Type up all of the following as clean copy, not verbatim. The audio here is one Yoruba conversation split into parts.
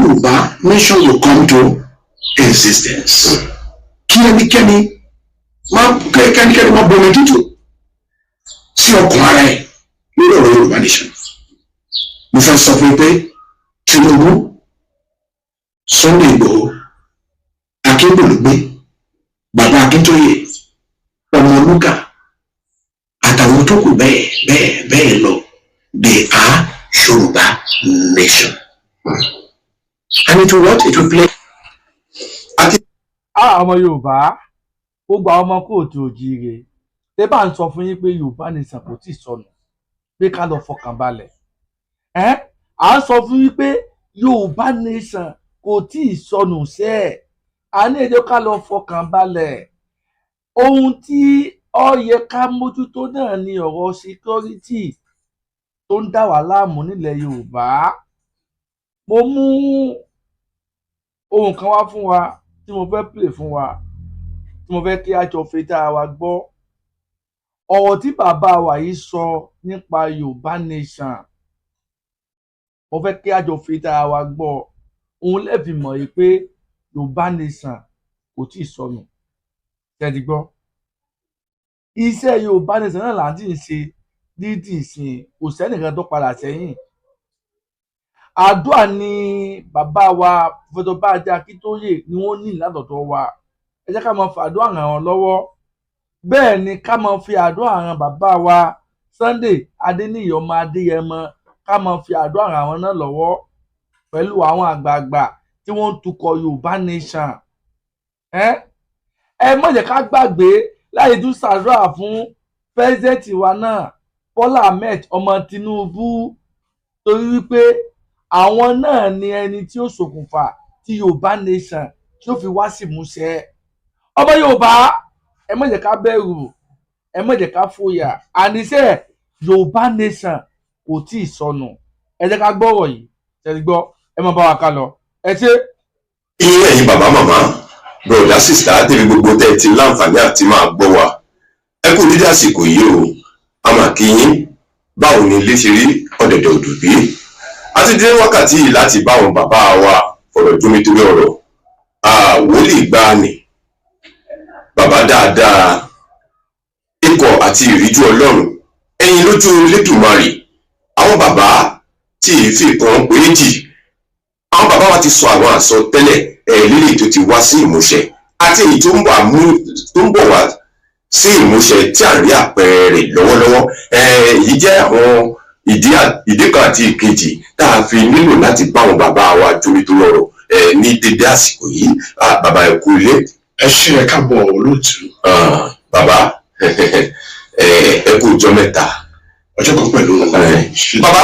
Yorùbá nation will come to existence. Kí ẹnikẹ́ni má kẹ́nikẹ́ni má bomi tútù sí ọkàn ara ẹ̀ lórí ọ̀rọ̀ Yorùbá nation. Mo fẹ́ sọ fún yín pé Tinubu, Sunday Igboho, Akíngbòlúgbé, Bàbá Akíntóyè, Ọmọlúkà àtàwọn tó kù bẹ́ẹ̀ bẹ́ẹ̀ bẹ́ẹ̀ lọ, they are Yorùbá nation and it will what? It will play. Àti Àwọn ọmọ Yorùbá, gbogbo àwọn ọmọ káàárọ̀ oòjíire, tẹ́ bá ń sọ fún yín pé Yorùbá nation kò tí ì sọnù, pé ká lọ fọkàn balẹ̀ ẹ́, à ń sọ fún yín pé Yorùbá nation kò tí ì sọnù sẹ́ ẹ̀, à ní èdè ká lọ fọkàn balẹ̀. Ohun tí ó yẹ ká mójútó náà ni ọ̀rọ̀ security tó ń dà wá láàmú nílẹ̀ Yorùbá. Mo mú ohun kan wá fún wa tí mo fẹ́ play fún wa, tí mo fẹ́ kí a jọ fetí ara wa gbọ́ ọ̀rọ̀ tí bàbá wa yìí sọ nípa Yorùbá nation. Mo fẹ́ kí a jọ fetí ara wa gbọ́ òun lẹ́ẹ̀fi mọ̀ yìí pé Yorùbá nation kò tí ì sọnù. Ṣé ti gbọ́? Iṣẹ́ Yorùbá nation náà là ń tì ń ṣe dídì ìsìn, kò sẹ́nìkan tó padà sẹ́yìn. Àdúrà ni bàbá wa Professor Bánjí Akíntóyè ni wọ́n ní látọ̀dọ̀ wa. Ẹ jẹ́ ká máa fàdúrà ràn wọ́n lọ́wọ́, bẹ́ẹ̀ ni ká máa fi àdúrà ràn bàbá wa Sunday Adéníyì ọmọ Adéyẹmọ, ká máa fi àdúrà ràn wọ́n náà lọ́wọ́ pẹ̀lú àwọn àgbààgbà tí wọ́n ń tukọ̀ Yorùbá nation. Ẹ ẹ má jẹ́ ká gbàgbé láti tún ṣàdúrà fún president wa náà, Bọ́lá Ahmed ọmọ Tinubu, torí wípé àwọn náà ni ẹni tí ó ṣokùnfà tí Yorùbá nation tí ó fi wá sí ìmúṣẹ. Ọmọ Yorùbá, ẹ má jẹ́ ká bẹ̀rù, ẹ má jẹ́ ká fòyà. Àníṣe Yorùbá nation kò tí ì sọnù. Ẹ jẹ́ ká gbọ́rọ̀ yìí. Ṣe ti gbọ́? Ẹ má bá wa ká lọ. Ẹ ṣé. Iye ẹ̀yin bàbá, màmá, bùrọ̀dá, sister, débi gbogbo tẹ́ ẹ ti láǹfààní àti máa gbọ́ wa, ẹ kú dídí àsìkò yìí o. A máa kí yín. Báwo ni ilé ṣe rí, ọ̀dẹ̀dẹ̀ òdùbí? A ti dé wákàtí yìí láti bá àwọn bàbá wa fọ̀rọ̀ jómitóró ọ̀rọ̀. Wòlíì gbáàní, bàbá dáadáa, ikọ̀ àti ìríjú Ọlọ́run, ẹ̀yin lójú Lédùmarè, àwọn bàbá tí ì fi kan péjì. Àwọn bàbá wa ti sọ àwọn àsọtẹ́lẹ̀ ẹ̀ lílì tó ti wá sí ìmúṣẹ àti èyí tó ń bọ̀ wá sí ìmúṣẹ tí à ń rí àpẹẹrẹ rẹ̀ lọ́wọ́lọ́wọ́. Èyí jẹ́ àwọn ìdí kan àti ìkejì tá a fi nílò láti bá àwọn bàbá wa jómitóró ọ̀rọ̀ ní dédé àsìkò yìí. Bàbá, ẹ kú ilé. Ẹ ṣe, ẹ káàbọ̀, olóòtú. Bàbá, ẹ kú ọjọ́ mẹ́ta. Ọjọ́ kan pẹ̀lú. Bàbá,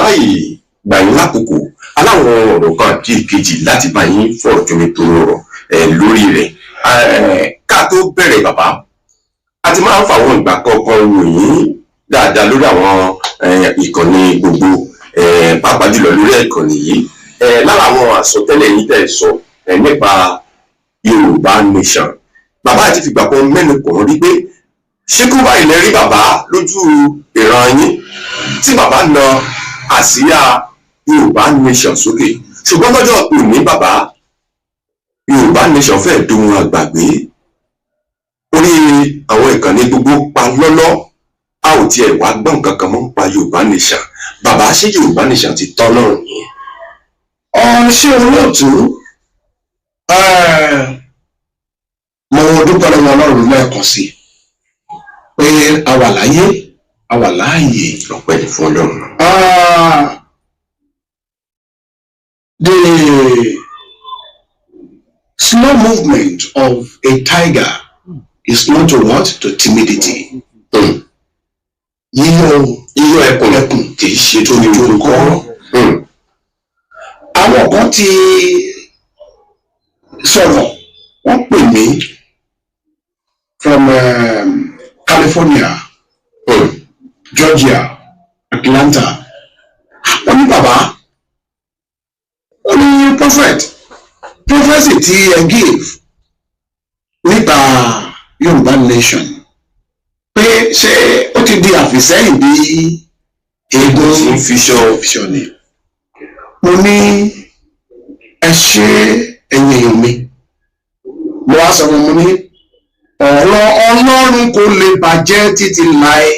láì gbà yín lákòókò, aláwọn ọ̀rọ̀ kan àti ìkejì láti bá yín fọ̀rọ̀ jómitóró ọ̀rọ̀ lórí rẹ̀. Ká tó bẹ̀rẹ̀, bàbá, a ti máa ń fàwọn ìgbà kọ̀ọ̀kan wò yín dáadáa lórí àwọn ìkànnì gbogbo, pàápàá jùlọ lórí ìkànnì yìí. Lára àwọn àsọtẹ́lẹ̀ yín tẹ́ ẹ sọ nípa Yorùbá nation, bàbá àti fìgbà kan mẹ́nu kàn rí pé ṣé kó báyìí lẹ rí bàbá lójú ìran yín tí bàbá na àsíá Yorùbá nation sókè. Ṣùgbọ́n lọ́jọ́ òní, bàbá, Yorùbá nation fẹ́ẹ̀ dohun àgbàgbé. Orí àwọn ìkànnì gbogbo pa lọ́lọ́, a ò tiẹ̀ wá gbọ́n nǹkan kan mọ́ pa Yorùbá nation. Bàbá, ṣé Yorùbá nation ti tán náà nìyẹn? Ṣé, olóòtú, mo dúpẹ́ lọ́wọ́ Ọlọ́run lẹ́ẹ̀kan sí i pé a wà láyé, a wà láàyè. Ọpẹ́ ní fún Ọlọ́run. The slow movement of a tiger is not to what? To timidity. Yíyọ yíyọ ẹkùn ẹkùn kì í ṣe tó tó ojú kọ́. Àwọn kan ti sọ̀rọ̀, wọ́n pè mí from California, Georgia, Atlanta. Wọ́n ní, "Bàbá," wọ́n ní, "prophet, prophecy tí ẹ give nípa Yorùbá nation, pé ṣé ó ti di àfìsẹ́yìn bí eégún tí ń fiṣọ?" Fiṣọ ni. Mo ní Ṣe ẹ̀yin èèyàn mi, mo wá sọ fún mi ní ọ̀rọ̀ Ọlọ́run kò lè bàjẹ́ títí láé.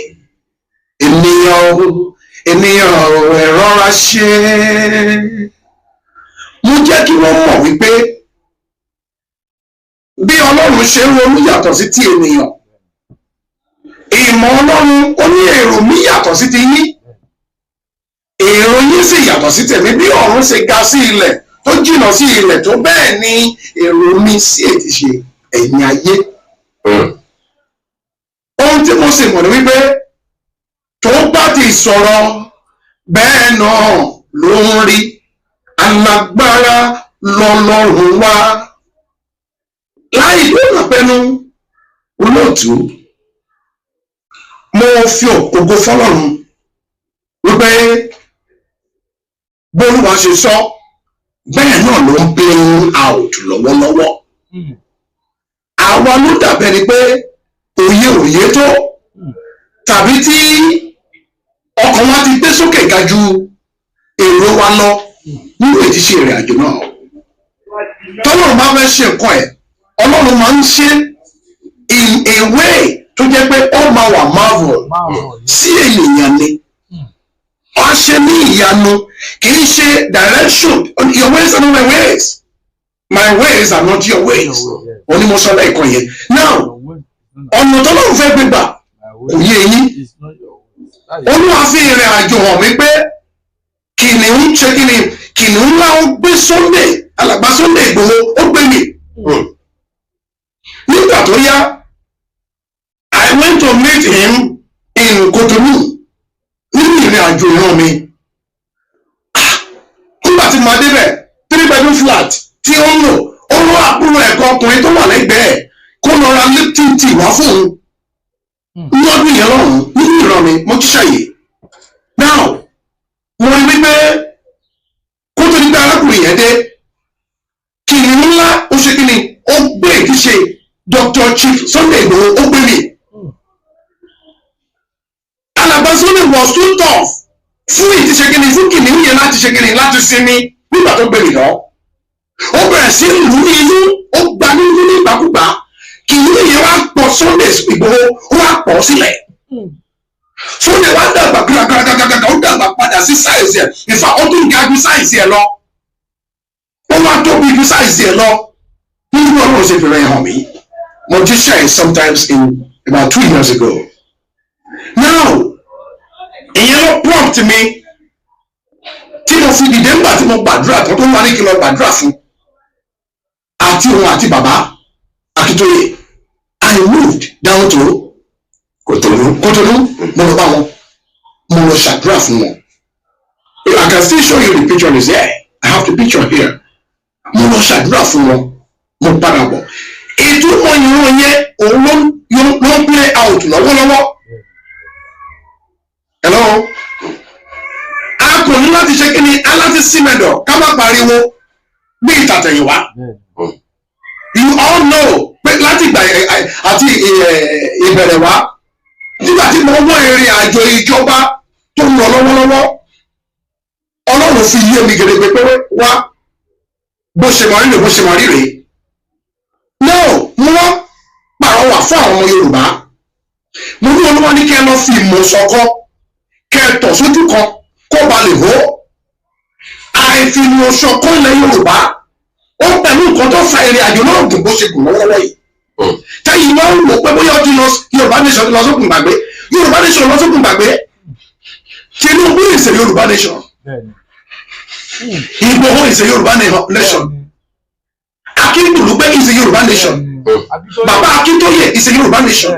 Ènìyàn o, ènìyàn ò, ẹ rọra ṣe. Mo jẹ́ kí wọ́n mọ̀ wípé bí Ọlọ́run ṣe ń ronú yàtọ̀ sí ti ènìyàn. Ìmọ̀ Ọlọ́run, ó ní èrò mi yàtọ̀ sí ti yín, èrò yín sì yàtọ̀ sí tèmi. Bí ọ̀run ṣe ga sí ilẹ̀ tó jìnnà sí ilẹ̀ tó, bẹ́ẹ̀ ni èrò mi sí ètí ṣe ẹ̀yin ayé. Ohun tí mo sì mọ̀ ní wípé tó bá ti sọ̀rọ̀, bẹ́ẹ̀ náà ló ń rí. Alágbára lọ́lọ́run wá. Láì lónà pẹ́nu, olóòtú, mo fi ògo fọ́lọ́run wípé bólúwa ṣe sọ, bẹ́ẹ̀ náà ló ń play out lọ́wọ́lọ́wọ́. Àwa ló dàbẹ́ ni pé òye òye tó tàbí tí ọkàn wa ti gbé sókè ga ju èrò wa lọ nínú ètí ṣe ìrìn àjò náà. Tọ́lọ́run máa fẹ́ ṣe nǹkan ẹ̀, Ọlọ́run máa ń ṣe in a way tó jẹ́ pé ó máa wà marvel sí ènìyàn ni. Wọ́n á ṣe ní ìyanu, kì í ṣe direction. Your ways are not my ways, my ways are not your ways. Onímọ̀sọ́ lẹ́ẹ̀kan yẹn. Now, ọ̀nà tọ́lọ́run fẹ́ gbégbà kò yé yín. Olúwa fi ìrìn àjò hàn mí pé kìnìún ṣe kí ni, kìnìún ńlá, ó gbé Sunday, alàgbà Sunday Ìgbòho, ó gbé mi. Nígbà tó yá, I went to meet him in Cotonou nínú ìrìn àjò ìran mi. Nígbà tí mo débẹ̀, three bedroom flat tí ó ń lò, ó rán àbúrò ẹ̀kọ́ ọkùnrin tó wà lẹ́gbẹ̀ẹ́ kó lọ ra Lipton tea wá fún un lọ́dún yẹn lọ́hùn. Nínú ìran mi, mo jíṣẹ́ yìí. Now, mo rí wípé kó tó ní pé arákùnrin yẹn dé, kìnìún ńlá ó ṣe kí ni, ó gbé ìdíṣe Dr. Chief Sunday Igboho, ó gbé mi. Alàgbà Sunday was too tough fún ìdíṣe kí ni, fún kìnìún yẹn láti ṣe kí ni, láti sinmi. Nígbà tó gbé mi lọ, ó bẹ̀rẹ̀ sí lù ní inú, ó gba nínú ní ìgbàkúgbà. Kìnìún yẹn wá pọ̀ Sunday Igboho, ó wá pọ̀ sílẹ̀. Sunday wá dàgbà gàgàgàgàgà, ó dàgbà padà sí size ẹ̀. Ìfà, ó tún ga ju size ẹ̀ lọ, ó wá tóbi ju size ẹ̀ lọ. Nínú Ọlọ́run ṣe fìrẹ̀ hàn mí, mo ti share sometimes in about 2 years ago. Now, ìyẹn ló prompt mi tí mo fi dìde ńgbà tí mo gbàdúrà tó tó wá ní kí n lọ gbàdúrà fún àti òun àti bàbá Akíntóyè. I moved down to Kòtònú. Kòtònú. Mo lọ bá wọn, mo lọ ṣàdúrà fún wọn. I can still show you the picture is there. I have the picture here. Mo lọ ṣàdúrà fún wọn, mo padà bọ̀. Ìtumọ̀ ìran yẹn, òun ló ń play out lọ́wọ́lọ́wọ́. Hello, a kò ní láti ṣe kí ni, a láti sí mẹ́dọ̀ ká má pariwo bí ìtàtẹ̀yìnwá. You all know pé láti ìgbà àti ìbẹ̀rẹ̀ wá, nígbà tí mo wọ́n ìrìn àjò ìjọba tó ń lọ lọ́wọ́lọ́wọ́, Ọlọ́run fi yé mi gedegbe pé wá, bó ṣe máa rí rèé, bó ṣe máa rí rèé. No, mo wá pàrọwà fún àwọn ọmọ Yorùbá. Mo ní Olúwa ní kí ẹ lọ fi ìmọ̀ ṣọ̀kan, kẹ́ ẹ tọ̀ sójú kan kó ba lè hó. Àìfìmọ̀ ṣọ̀kan ilẹ̀ Yorùbá, ó pẹ̀lú nǹkan tó fa ìrìn àjò náà gùn bó ṣe gùn lọ́wọ́lọ́wọ́ yìí. Tẹ́yìn wọ́n ń wò pé bóyá ó ti lọ, Yorùbá nation ti lọ sókun gbàgbé. Yorùbá nation lọ sókun gbàgbé. Tinubu is a Yorùbá nation. Ìgbòho is a Yorùbá nation. Akíndùlúgbẹ́ is a Yorùbá nation. Bàbá Akíntóyè is a Yorùbá nation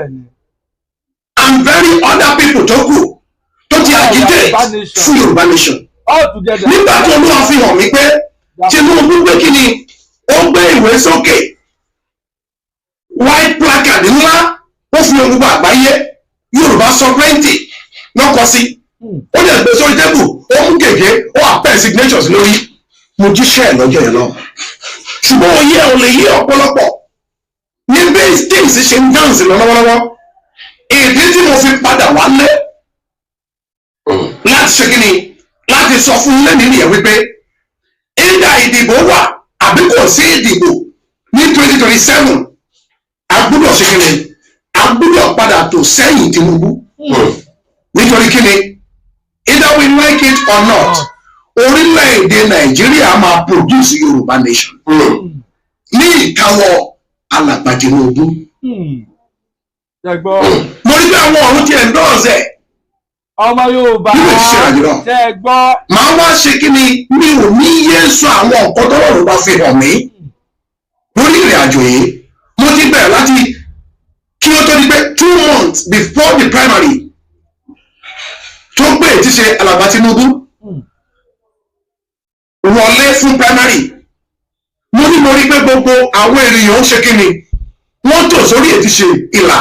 and very other people tó kù tó ti agitate fún Yorùbá nation. Nígbà tí Olúwa fi hàn mí pé Tinubu gbé kí ni, ó gbé ìwé sókè, white placard ńlá, ó fi ohun gbogbo àgbáyé, Yorùbá sovereignty lọ́kọ sí, ó dẹ̀ gbé sórí table, ó mú gègé, ó append signatures lórí. Mo jíṣẹ́ ẹ̀ lọ́jọ́ yẹn lọ, ṣùgbọ́n òye ò lè yé ọ̀pọ̀lọpọ̀ ní bí things ṣe ń dance lọ lọ́wọ́lọ́wọ́. Ìdí tí mo fi padà wálé láti ṣe kí ni, láti sọ fún lẹ́nìí nìyẹn wípé ìdá ìdìbò wà àbí. bọ̀ sí ìdìbò ní 2027, a gbọ́dọ̀ ṣe kíni? A gbọ́dọ̀ padà tò sẹ́yìn Tinubu. Nítorí kíni? Either we like it or not, orílẹ̀-èdè Nàìjíríà máa produce Yorùbá nation ní ìkáwọ́ alàgbà Tinubu. Ṣe gbọ́? Mo rí pé àwọn ọ̀run ti endorse ẹ̀. Ọmọ Yorùbá. Nínú ìṣiṣẹ́ ìrìnàjò náà, Ṣe gbọ́? Màá wá ṣe kí ni, mi ò ní yé sọ àwọn nǹkan tọ́lọ́run bá fi hàn mí lórí ìrìn àjò yìí. Mo ti bẹ̀rẹ̀ láti kí ó tó di pé 2 months before the primary tó gbé tí ṣe alàgbà Tinubu wọlé fún primary, mo ní mo rí pé gbogbo àwọn ènìyàn ń ṣe kí ni, wọ́n tò sórí ètí ṣe ìlà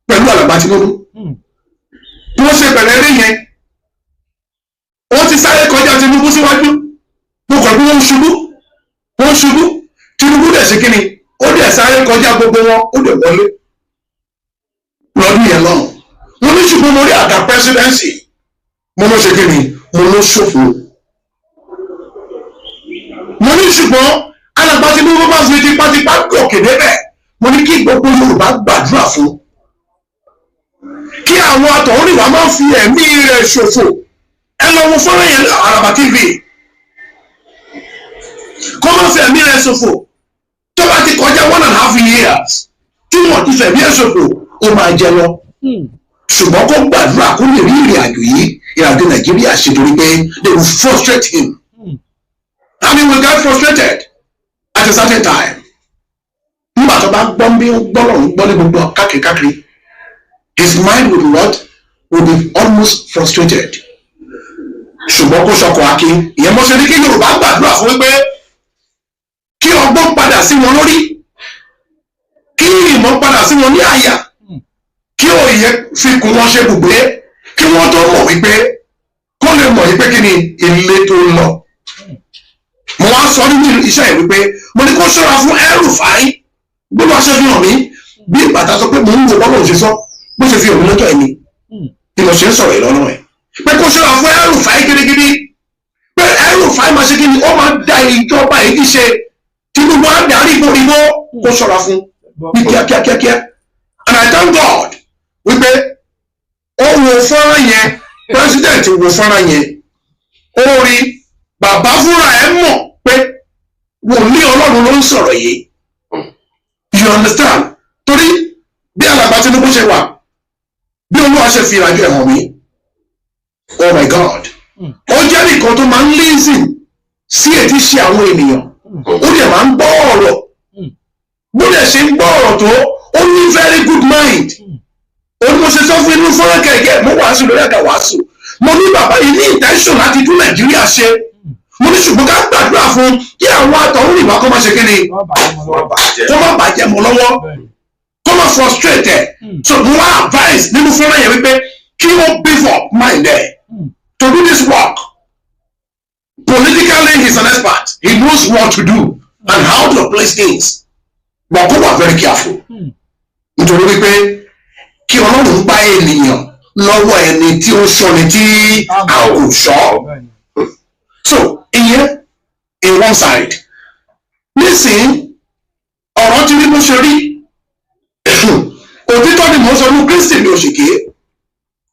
pẹ̀lú alàgbà Tinubu. Bí wọ́n ṣe bẹ̀rẹ̀ eré yẹn, wọ́n ti sáré kọjá Tinubu síwájú. Mo kàn bí wọ́n ń ṣubú, wọ́n ń ṣubú. Tinubu dẹ̀ ṣe kíni, ó dẹ̀ sáré kọjá gbogbo wọn, ó dẹ̀ wọlé lọ́dún yẹn lọ́hùn. Mo ní ṣùgbọ́n mo rí àga presidency, mo ló ṣe kíni, mo ló ṣòfò. Mo ní ṣùgbọ́n alàgbà Tinubu bá fi tipátipá gòkè débẹ̀, mo ní kí gbogbo Yorùbá gbàdúrà fún kí àwọn àtọ̀húnrìnwá máa fi ẹ̀mí rẹ̀ ṣòfò. Ẹ lọ wo fọ́nrán yẹn, Àràbà TV. Kó má fi ẹ̀mí rẹ̀ ṣòfò. Tó bá ti kọjá 1.5 years tí wọ́n ti fẹ̀mí ẹ̀ ṣòfò, ó máa jẹ lọ. Ṣùgbọ́n kó gbàdúrà kó lè rí ìrìn àjò yìí, ìrìn àjò Nàìjíríà ṣe, torí pé they will frustrate him and he will get frustrated at a certain time. Nígbà tó bá gbọ́ bí ó gbọ́ lọ́run gbọ́ ní gbogbo káàkiri káàkiri, his mind will be what? Will be almost frustrated. Ṣùgbọ́n kó ṣọkọ̀ akin. Ìyẹn mo ṣe ní kí Yorùbá gbàdúrà fún wípé kí ọgbọ́n padà sí wọn lórí, kí ìmọ̀ padà sí wọn ní àyà, kí òye fi kún wọn ṣe bùgbé, kí wọ́n tó mọ̀ wípé kó lè mọ̀ wípé kí ni ilé tó ń lọ. Mo wá sọ nínú iṣẹ́ yìí wípé mo ní kó ṣọ́ra fún El-Rufai. Gbọ́dọ̀ ṣe fi hàn mí bí bàtà sọ pé mò ń wo bọ́lá òun ṣe sọ, bó ṣe fi hàn mí lọ́jọ́ ẹ̀ ni bí mo ṣe ń sọ̀rọ̀ ìlọ́nà ẹ̀ pé kó ṣọ́ra fún El-Rufai gidigidi, pé El-Rufai máa ṣe kí ni, ó máa da ìjọba èyí ṣe Tinubu á darí ìbò, kó ṣọ́ra fún ní kíákíákíá. And I thank God wípé ó wo fọ́nrán yẹn, president wo fọ́nrán yẹn, ó rí bàbá fúnra ẹ̀ mọ̀ pé wòlíì Ọlọ́run ló ń sọ̀rọ̀ yìí. You understand? Torí bí alàgbà Tinubu ṣe wà, bí Olúwa ṣe fi ìrìnàjò ẹ̀ hàn mí, oh my God, ó jẹ́ nìkan tó máa ń listen sí etí ṣe àwọn ènìyàn, ó dẹ̀ máa ń gbọ́ ọ̀rọ̀. Bó dẹ̀ ṣe ń gbọ́ ọ̀rọ̀ tó, ó ní very good mind. Ó ní mo ṣe sọ fún inú fọ́nrán kẹ̀kẹ́ mo wàásù lórí àga wàásù, mo ní bàbá yìí ní intention láti tún Nàìjíríà ṣe. Mo ní ṣùgbọ́n ká gbàdúrà fún kí àwọn àtọ̀húnrìnwá kó má ṣe kí ni, kó má bàjẹ́ mọ́ lọ́wọ́, kó má frustrate ẹ̀. So mo wá advice nínú fọ́nrán yẹn wípé kí wọ́n beef up mind ẹ̀ to do this work. Politically, he's an expert. He knows what to do and how to place things, but kó wà very careful, nítorí wípé kí Ọlọ́run bá ènìyàn lọ́wọ́ ẹni tí ó ṣọ́ni tí a kò ṣọ́. So ìyẹn in one side. Nísìnyí, ọ̀rọ̀ ti rí bó ṣe rí. Òtítọ́ ni mò ń sọ fún Kristi mi ò ṣèké,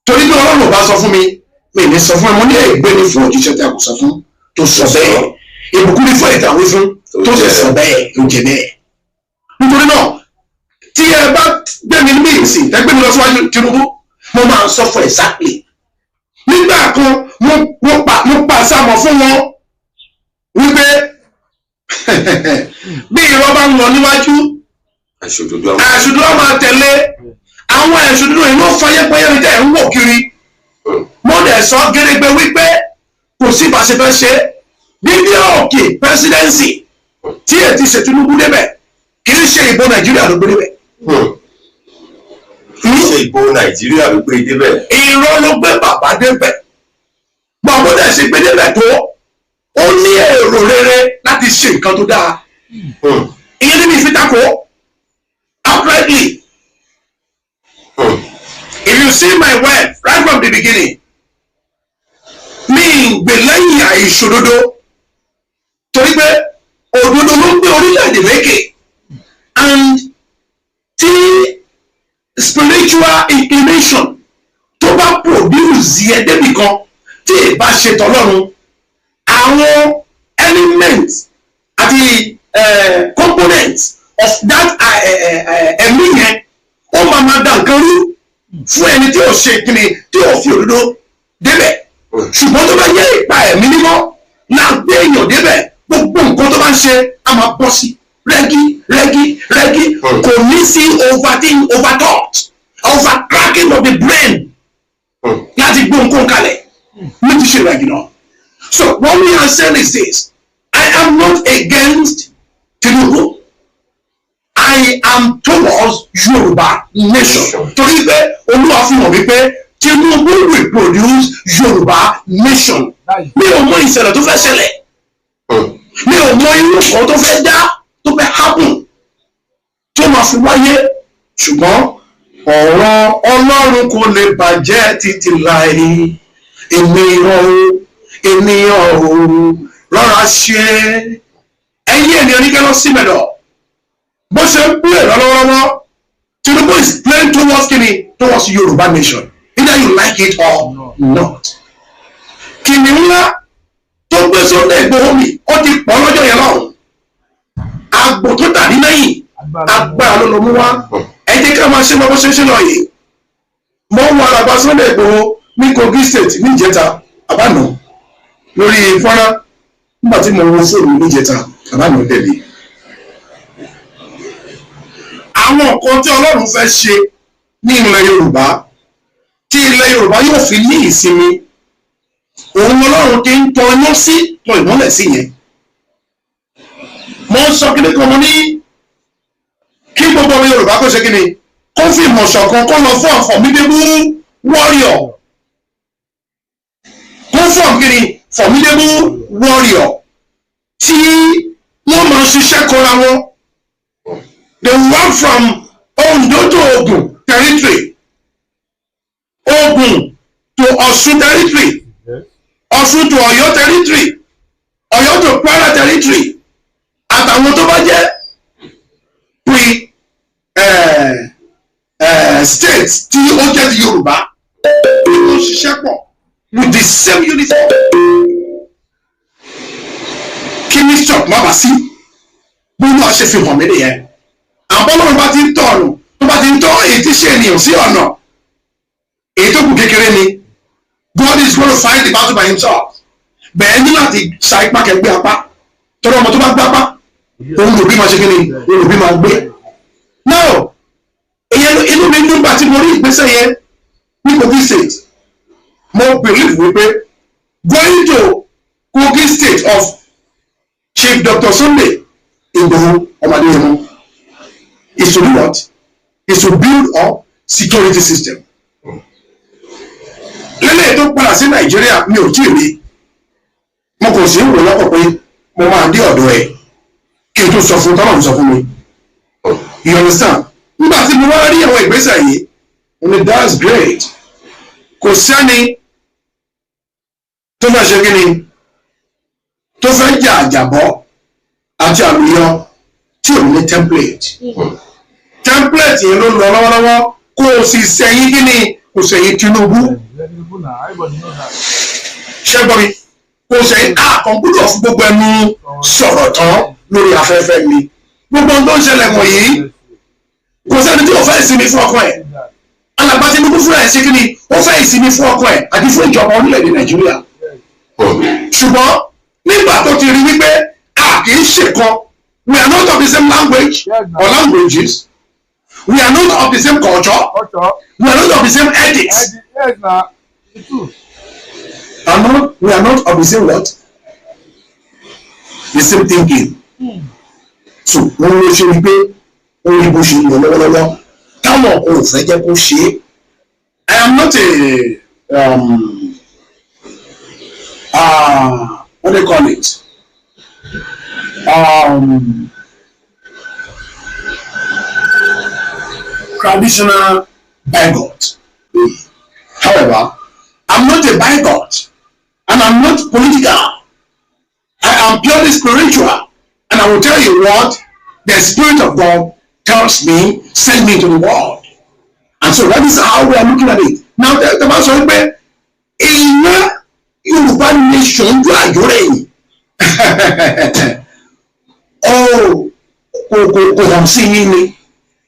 torí bí Ọlọ́run ò bá sọ fún mi, mi ní sọ fún ẹ. Mo ní ègbé ni fún òjíṣẹ́ tí a kò sọ fún tó sọ bẹ́ẹ̀, ìbùkún ni fún ìtàwé fún tó sì sọ bẹ́ẹ̀, tó jẹ bẹ́ẹ̀. Nítorí náà, tí ẹ bá gbé mi ní ìsìn, tẹ gbé mi lọ síwájú Tinubu, mo máa sọ fún exactly. Nígbà kan, mo pa sámọ fún wọn wípé bí irọ́ bá ń lọ níwájú, àìṣòdodo àwọn àìṣòdodo á máa tẹ̀lé. Àwọn àìṣòdodo yìí ló fọyẹ́pẹ́yẹ́ ní tẹ̀ ń wò kiri. Mo dẹ̀ sọ gédégbé wípé kò sí bá ṣe fẹ́ ṣe bíbí òkè presidency tí ètí ṣe Tinubu débẹ̀, kì í ṣe ìbò Nàìjíríà ló gbé débẹ̀. Kì í ṣe ìbò Nàìjíríà ló gbé débẹ̀. Irọ́ ló gbé bàbá débẹ̀. Bàbá dẹ̀ ṣe gbé débẹ̀ tó, ó ní èrò rere láti ṣe nǹkan tó dáa. Ìyẹn ní mi fi tako outrightly. If you see my word right from the beginning, mi ń gbè lẹ́yìn àìṣòdodo, torí pé òdodo ló ń gbè. orílẹ̀-èdè lékè. And tí spiritual inclination tó bá produce yẹ débì kan tí ì bá ṣe tọ́lọ́run, àwọn elements àti components of that ẹ̀mí yẹn, ó máa ma da nǹkan rú fún ẹni tí ò ṣe kíni, tí ò fi òdodo débẹ̀. Ṣùgbọ́n tó bá yẹ ìpa ẹ̀mí mímọ́ náà gbé èèyàn débẹ̀, gbogbo nǹkan tó bá ń ṣe á máa bọ́ sí rẹ́gí rẹ́gí rẹ́gí. Kò ní sí overthink, overthought, overcracking of the brain láti gbé nǹkan kalẹ̀ ní ti ṣe ìrìnàjò náà. So what we are saying is this: I am not against Tinubu. I am towards Yorùbá nation, torí pé Olúwa fi hàn wípé Tinubu will produce Yorùbá nation. Mi ò mọ ìṣẹ̀lẹ̀ tó fẹ́ ṣẹlẹ̀, mi ò mọ irú kan tó fẹ́ dá, tó fẹ́ happen, tó máa fi wáyé, ṣùgbọ́n ọ̀rọ̀ Ọlọ́run kò lè bàjẹ́ títí láì. Ènìyàn o, ènìyàn o, rọra ṣe. Ẹ̀yin ènìyàn ní kẹ́lọ́ sí mẹ́dọ̀ bó ṣe ń pè lọ́wọ́lọ́wọ́. Tinubu is playing towards kini? Towards Yorùbá nation, either you like it or not. Kìnìún ńlá tó gbé Sunday Igboho mi, ó ti pọ̀ lọ́jọ́ yẹn lọ́hùn. Àgbò tó tàbí lẹ́yìn, agbára ló lọ mú wá. Ẹ jẹ́ ká máa ṣe lọ bó ṣe ń ṣe lọ yìí. Mo ń wo alàgbà Sunday Igboho ní Kogi State níjẹta àbáná lórí fọ́nrán. Nígbà tí mo wo fóònù níjẹta àbáná tẹ̀lé àwọn nǹkan tí Ọlọ́run fẹ́ ṣe ní ilẹ̀ Yorùbá, tí ilẹ̀ Yorùbá yóò fi ní ìsinmi, òun Ọlọ́run ti ń tọ iná sí, tọ ìmọ́lẹ̀ sí yẹn. Mo ń sọ kíní kan, mo ní kí gbogbo ọmọ Yorùbá kó ṣe kíni, kó fi ìmọ̀ ṣọ̀kan, kó lọ fún formidable warrior, kó fún kíni, formidable warrior tí wọ́n máa ṣiṣẹ́ kọ́ra wọn. They work from Ondo to Ogun territory, Ogun to Ọ̀ṣun territory, Ọ̀ṣun to Ọ̀yọ́ territory, Ọ̀yọ́ to Kwara territory, àtàwọn tó bá jẹ́ pre state tí ó jẹ́ ti Yorùbá tí wọ́n ṣiṣẹ́ pọ̀ with the same uniform, kí ní shop má bàa sí. Bí wọ́n ṣe fi hàn mí nìyẹn. Àbọ̀lọ́run bá ti ń tọ̀ ọ̀nà, tó bá ti ń tọ́ èyí tí ṣe ènìyàn sí ọ̀nà, èyí tó kù kékeré ni. God is going to fight the battle by himself. Bẹ́ẹ̀ ní láti sa ipá kẹgbẹ́ apá, tọ́lá ọmọ tó bá gbá apá, òun lòbí máa ṣe kí ni, òun lòbí máa gbé. Now, ìyẹn inú mi nígbà tí mo rí ìgbésẹ̀ yẹn ní Kogi State. Mo believe wípé going to Kogi State of Chief Dr. Sunday Igboho Ọmọdéyẹmọ is to do what? Is to build up security system. Lẹ́lẹ́yìn tó padà sí Nàìjíríà, mi ò tí ì rí. Mo kò sí wò lọ́kọ̀ pé mo máa dé ọ̀dọ̀ ẹ̀ kí n tó sọ fún tọ́lọ̀ sọ fún mi, you understand? Nígbà tí mo wá rí àwọn ìgbésẹ̀ yìí, mo ní that's great. Kò sẹ́ni tó fẹ́ ṣe kí ni, tó fẹ́ jà àjàbọ́ àti àlùyọ tí ò ní template. Template yẹn ló ń lọ lọ́wọ́lọ́wọ́. Kò sì sẹ́yìn kí ni, kò sẹ́yìn Tinubu. Ṣẹ́gbọ́n mi, kò sẹ́yìn àkàngbọ́dọ̀ fún gbogbo ẹnu sọ̀rọ̀ tán lórí afẹ́fẹ́ mi. Gbogbo ohun tó ń ṣẹlẹ̀ wọ̀nyí, kò sẹ́ni tí ò fẹ́ ìsinmi fún ọkọ ẹ̀. Alàgbà Tinubu fúnra ẹ̀ ṣe kí ni, ó fẹ́ ìsinmi fún ọkọ ẹ̀ àti fún ìjọba orílẹ̀-èdè Nàìjíríà. Ṣùgbọ́n nígbà tó ti rí wípé a kì í ṣèkan, we are not of the same language or languages, we are not of the same culture, we are not of the same ethics, are not, we are not of the same what, the same thinking. So wọ́n ló ṣe wípé ó rí bó ṣe ń lọ lọ́wọ́lọ́wọ́ táwọn kò fẹ́ jẹ́ kó ṣe é. I am not a what do you call it, traditional bigot. However, I'm not a bigot and I'm not political. I am purely spiritual and And I will tell you what the Spirit of God tells me, send me to the world. And so that is how we are looking at it. Now, the man sọ pé ìyẹn Yorùbá nation ju àjọrẹ̀ yìí. Oh, kò hàn sí yín ni.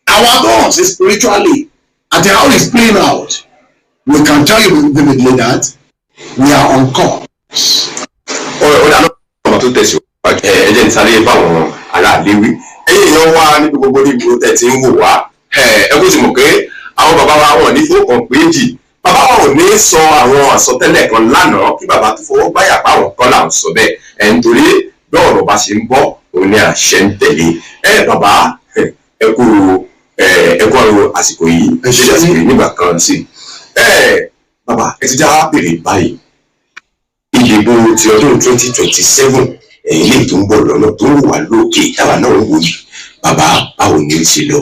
Àwọn tó hàn sí spiritually àti how it's playing out, we can tell you vividly that we are on course. Ọ̀rọ̀ ọ̀dà náà tó tẹ̀síwájú, ẹ jẹ́ n sáré báwọn aráàlú wí. Ẹ̀yin èèyàn wá níbi gbogbo níbi tẹ̀ tí ń wò wá, ẹ kó sì mọ̀ pé àwọn bàbá wa wọn ní fowó kan péjì. Bàbá wa ò ní sọ àwọn àsọtẹ́lẹ̀ kan lánàá kí bàbá tó fọwọ́ gbáyà páwọn kan là ń sọ bẹ́ẹ̀ ẹ̀, nítorí bí ọ̀rọ̀ bá ṣe ń bọ́ òun ní àṣẹ ń tẹ̀lé. Ẹ bàbá, ẹ kú ọ̀rọ̀ àsìkò yìí, ẹ ṣe àsìkò yìí nígbà kan sí. Ẹ bàbá, ẹ ti já bèrè báyìí, ìdìbò ti ọdún 2027, ẹ̀yìn lè tó ń bọ̀ lọ́nà tó ń wà lókè táwa náà ń wò yìí, bàbá, báwo ni ó ṣe lọ?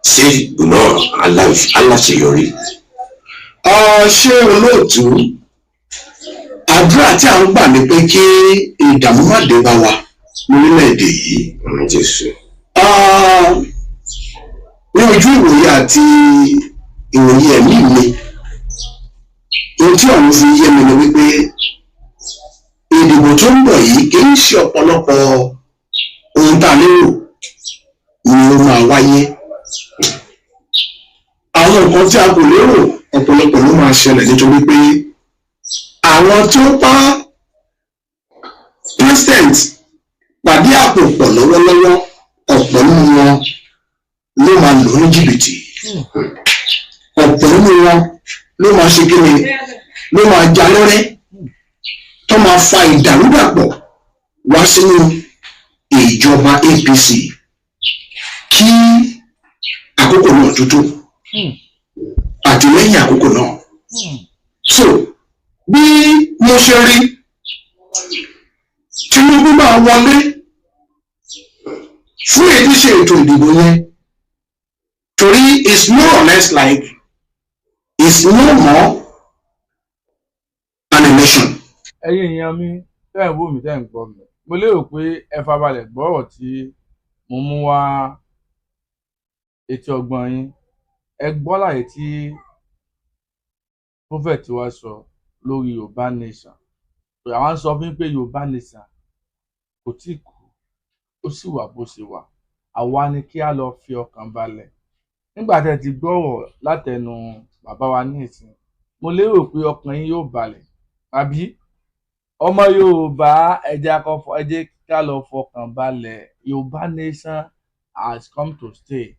Ṣé ìbò náà aláṣeyọrí? Ṣé olóòtú, àdúrà tí a ń gbà ní pé kí ìdààmú má dé bá wa lórílẹ̀‐èdè yìí. Àmín Jésù. Ní ojú ìwòye àti ìwòye ẹ̀mí mi, ohun tí ọ̀run fi yé mi ni wípé ìdìbò tó ń bọ̀ yìí, kì í ṣe ọ̀pọ̀lọpọ̀ ohun tá a lérò ni ó máa wáyé. Àwọn nǹkan tí a kò lérò, ọ̀pọ̀lọpọ̀ ló máa ṣẹlẹ̀, nítorí pé àwọn tó bá president pàdé àpò pọ̀ lọ́wọ́lọ́wọ́, ọ̀pọ̀ nínú wọn ló máa lò ní jìbìtì, ọ̀pọ̀ nínú wọn ló máa ṣe kíni, ló máa já lọ́rẹ́ tó máa fa ìdàrúdàpọ̀ wá sínú ìjọba APC kí àkókò náà tó tó àti lẹ́yìn àkókò náà. So bí mo ṣe rí, Tinubu máa wọlé fún èyí tí ṣe ètò ìdìbò yẹn, torí it's more or less like it's no more an election. Ẹ̀yin èèyàn mi tẹ́ ẹ̀ ń wò mí, tẹ́ ẹ̀ ń gbọ́ mi, mo lérò pé ẹ farabalẹ̀ gbọ́rọ̀ tí mo mú wá etí ọgbọ́n yín. Ẹ gbọ́ láyé tí prophet wa sọ lórí Yorùbá nation. Àwọn sọ fún yín pé Yorùbá nation kò tí kú, ó sì wà bó ṣe wà. Àwa ni kí á lọ fi ọkàn balẹ̀. Nígbà tẹ́ ẹ ti gbọ́rọ̀ látẹnu bàbá wa ní ìsìn, mo lérò pé ọkàn yín yóò balẹ̀, àbí? Ọmọ Yorùbá, ẹ jẹ́ ká lọ fọkàn balẹ̀. Yorùbá nation has come to stay.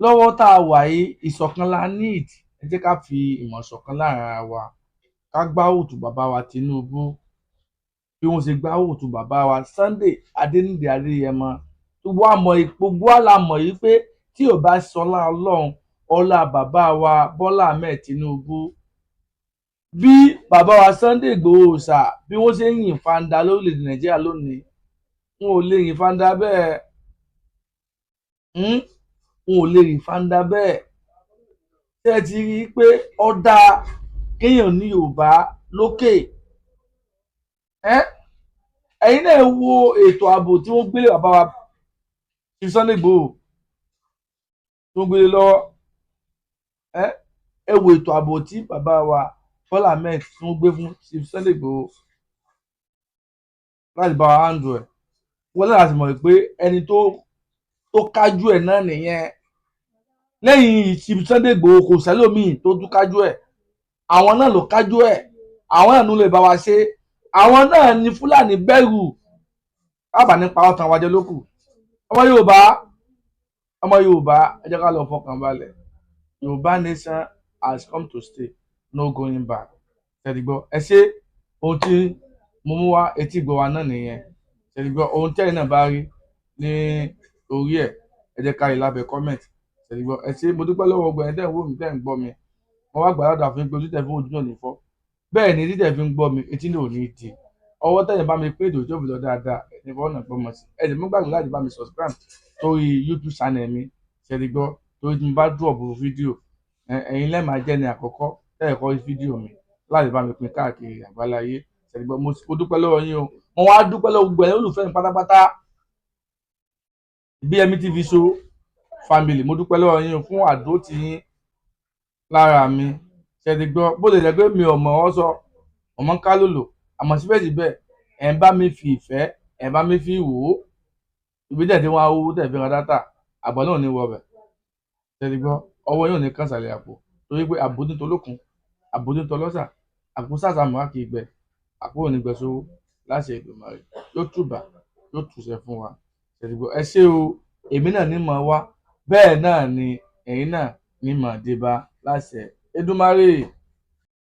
Lọ́wọ́ tá a wà yìí, ìṣọ̀kan la need. Ẹ jẹ́ ká fi ìmọ̀ ṣọ̀kan láàrin ara wa, ká gbárùkù bàbá wa Tinubu bí wọ́n ṣe gbárùkù bàbá wa Sunday Adéníyì Adéyẹmọ. Gbogbo àmọ́, gbogbo wa la mọ̀ yìí pé tí ò bá sọlá Ọlọ́run, ọlá bàbá wa Bọ́lá Ahmed Tinubu, bí bàbá wa Sunday Igboho Òòṣà bí wọ́n ṣe ń yìn fanda lórílẹ̀‐èdè Nàìjíríà lónìí, wọn ò lè yìn fanda bẹ́ẹ̀. Wọn ò lè yìn fanda bẹ́ẹ̀. Ṣé ẹ ti rí i pé ó dáa kéèyàn ní Yorùbá lókè? Ẹ̀yin náà wo ètò ààbò tí wọ́n gbélé bàbá wa Chief Sunday Igboho, tí wọ́n gbélé lọ́wọ́. Ẹ wo ètò ààbò tí bàbá wa Bọ́lá Ahmed tí wọ́n gbé fún Chief Sunday Igboho láti bá wa handle ẹ̀. Wọ́n láti mọ̀ pé ẹni tó kájú ẹ̀ náà nìyẹn. Lẹ́yìn Chief Sunday Igboho, kò sẹ́lòmíì tó tún kájú ẹ̀. Àwọn náà ló kájú ẹ̀, àwọn náà ló lè bá wa ṣe, àwọn náà ní Fúlàní bẹ̀rù ábà nípa ọ̀tàn wájẹ lókù. Ọmọ Yorùbá, ọmọ Yorùbá, ẹ jẹ́ ká lọ fọkàn balẹ̀. Yorùbá nation has come to stay, no going back. Ṣẹ́dígbọ́? Ẹ ṣe. Ohun tí mo mú wá etí ìgbọ́ wa náà nìyẹn. Ṣẹ́dígbọ́? Ohun tẹ́yìn náà bá rí ní orí ẹ̀, ẹ jẹ́ ká rí lábẹ́ comment. Ṣẹ́dígbọ́? Ẹ ṣe, mo dúpẹ́ lọ́wọ́ ọgbà ẹ̀ tẹ́ ń wò mí, tẹ́ ń gbọ́ mi. Mo wá gbàdúrà fún yín pé ojú tẹ́ fi ń ojú náà ní fọ́, bẹ́ẹ̀ ni etí tẹ́ fi ń gbọ́ mi, etí náà ò ní di. Ọwọ́ tẹ̀yìn bá mi pé ètò tó fi lọ dáadáa, ẹni fọwọ́ náà gbọ́mọ sí. Ẹ sì mú gbàgbé láti bá mi subscribe sórí YouTube channel mi. Ṣẹ́dígbọ́? Torí tí mo bá drop fídíò, ẹ̀yin lẹ́ẹ̀ máa jẹ́ ní àkọ́kọ́ tẹ́ẹ̀ kọ́ fídíò mi láti bá mi pín káàkiri àgbáláyé. Ṣẹ́dígbọ́? Mo dúpẹ́ lọ́wọ́ yín o. Mo wá dúpẹ́ lọ́wọ́ gbogbo ẹ̀yin olùfẹ́ mi pátápátá. BME TV Show family, mo dúpẹ́ lọ́wọ́ yín fún àdótì yín lára mi. Ṣe ti gbọ́? Bó lè jẹ́ pé mi ò mọ̀ ọ́ sọ, ọmọ ń ká lòlò, àmọ́ síbẹ̀síbẹ̀ ẹ̀ ń bá mi fi ìfẹ́, ẹ̀ ń bá mi fi wò ó. Ibi tẹ̀ tí wọ́n á owó tẹ̀ fi ra data àgbà náà ní wọbẹ̀. Ṣe ti gbọ́? Ọwọ́ yóò ní kàn sàlẹ̀ àpò, torí pé àbójútó lókun, àbójútó lọ́sà, àpò sàṣàmù á kì í gbẹ, àpò ò ní gbẹ sówó láṣẹ Èdùmàrè. Yóò tùbà, yóò túṣẹ fún wa. Ṣe ti gbọ́? Ẹ ṣé o. Èmi náà ní mọ̀ wá, bẹ́ẹ̀ náà ni ẹ̀yin náà ní mọ̀ dé bá láṣẹ Èdùmàrè.